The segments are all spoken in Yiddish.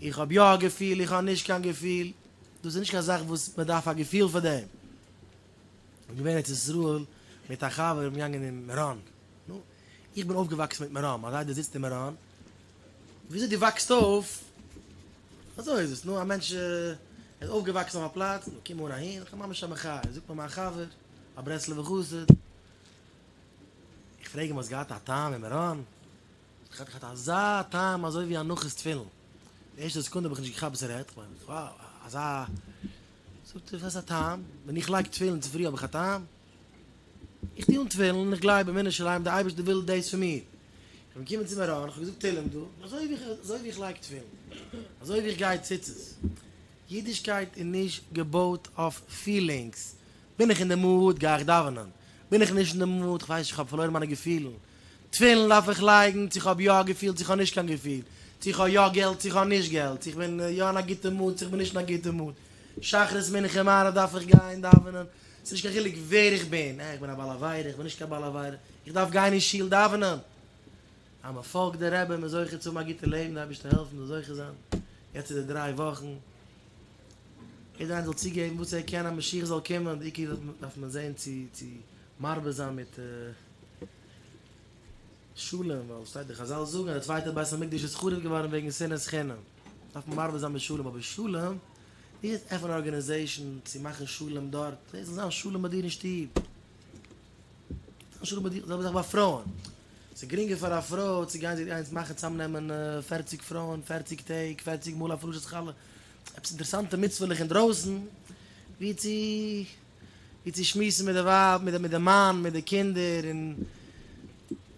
איך האב יא א געפיל, איך האב נישט קיין געפיל, דאס איז נישט קיין זאך וואס מען דארף א געפיל פאר דעם. איך בין געווען אין ארץ ישראל מיט א חבר, איך בין געגאנגען אין מירון, נו, איך בין אויפגעוואקסן מיט מירון, מיין זיידע זיצט אין מירון, וויאזוי דו וואקסט אויף, אזוי איז עס, נו, א מענטש איז אויפגעוואקסן אויף א פלאץ, נו, קום אן אהין, איך האב ממש א מחיה, זאגט מיר מיין חבר, א ברסלב'ער חסיד, איך פרעג אים האסט געהאט א טעם אין מירון? איך האב געהאט אזא טעם אזוי ווי הנחת תפילין, די ערשטע סעקונדע האב איך נישט געכאפט וואס ער רעדט, כ'מיין וואו אזא, זאגט ער וואס א טעם? ווען איך לייג תפילין צופרי האב איך א טעם? איך טו אן תפילין און איך גלייב באמונה שלימה די אייבערשטער וויל דאס פון מיר, איך בין געקומען צו מירון, איך האב געזאגט תהילים דא, אזוי ווי אזוי ווי איך לייג תפילין, אזוי ווי איך גיי ציצית, אידישקייט איז נישט געבויט אויף פילינגס, בין איך אין די מוד גיי איך דאווענען, בין איך נישט אין די מוד, כ'ווייס נישט, כ'האב פארלוירן מיינע געפילן, תפילין דארף איך לייגן צו כ'האב יא א געפיל צו כ'האב נישט קיין געפיל, צו כ'האב יא געלט צו כ'האב נישט געלט, צו כ'בין יא אין א גוטע מוד צו כ'בין נישט אין א גוטע מוד, שחרית מנחה מעריב דארף איך גיין דאווענען, ס'איז נישט קיין חילוק ווער איך בין, אה איך בין א בעל עבירה, איך בין נישט קיין בעל עבירה, איך דארף גיין אין שול דאווענען. אז מען פאלגט די רבי איז מען זוכה צו האבן א גוטע לעבן, די אייבערשטער העלפן מ'זאל זוכה זיין, יעצט איז די דריי וואכן, יעדער איינער זאל צוגעבן וואס ער קען אז משיח זאל קומען, די עיקר דארף מען זען צו צו מרבה זיין מיט שלום, ווייל שטייט די חזל זאגן אז די צווייטע בית המקדש איז חרוב געווארן וועגן שנאת חינם, דארף מען מרבה זיין מיט שלום, אבער שלום, נישט עפענען אן ארגענעזעישן צו מאכן שלום דארט, ס'זאל זיין שלום ביי דיר אין שטוב. שלום ביי דיר, זעלבע זאך ביי פרויען, ס'איז גרינגער פאר א פרוי צו גיין זיך גיין מאכן צאמנעמען פערציג פרויען פערציג טעג פערציג מאל הפרשת חלה, עפעס אינטערעסאנטע מצוה'לעך אינדרויסן, ווי צו ווי צו שמועסן מיט די ווייב מיט די מאן מיט די קינדער און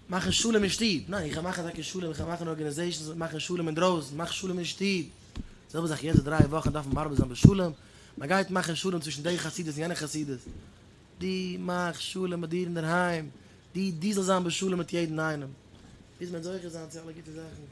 מאכן שלום אין שטוב, ניין איך גיי מאכן טאקע שלום איך גיי מאכן ארגענעזעישאנס מאכן שלום אינדרויסן, מאך שלום אין שטוב, זעלבע זאך יעצט די דריי וואכן דארף מען מרבה זיין בשלום, מען גייט מאכן שלום צווישן די חסידות און יענע חסידות. דו מאך שלום ביי דיר אינדערהיים, דו דו זאלסט זיין בשלום מיט יעדן איינעם, ביז מען וועט זוכה זיין צו אלע גוטע זאכן.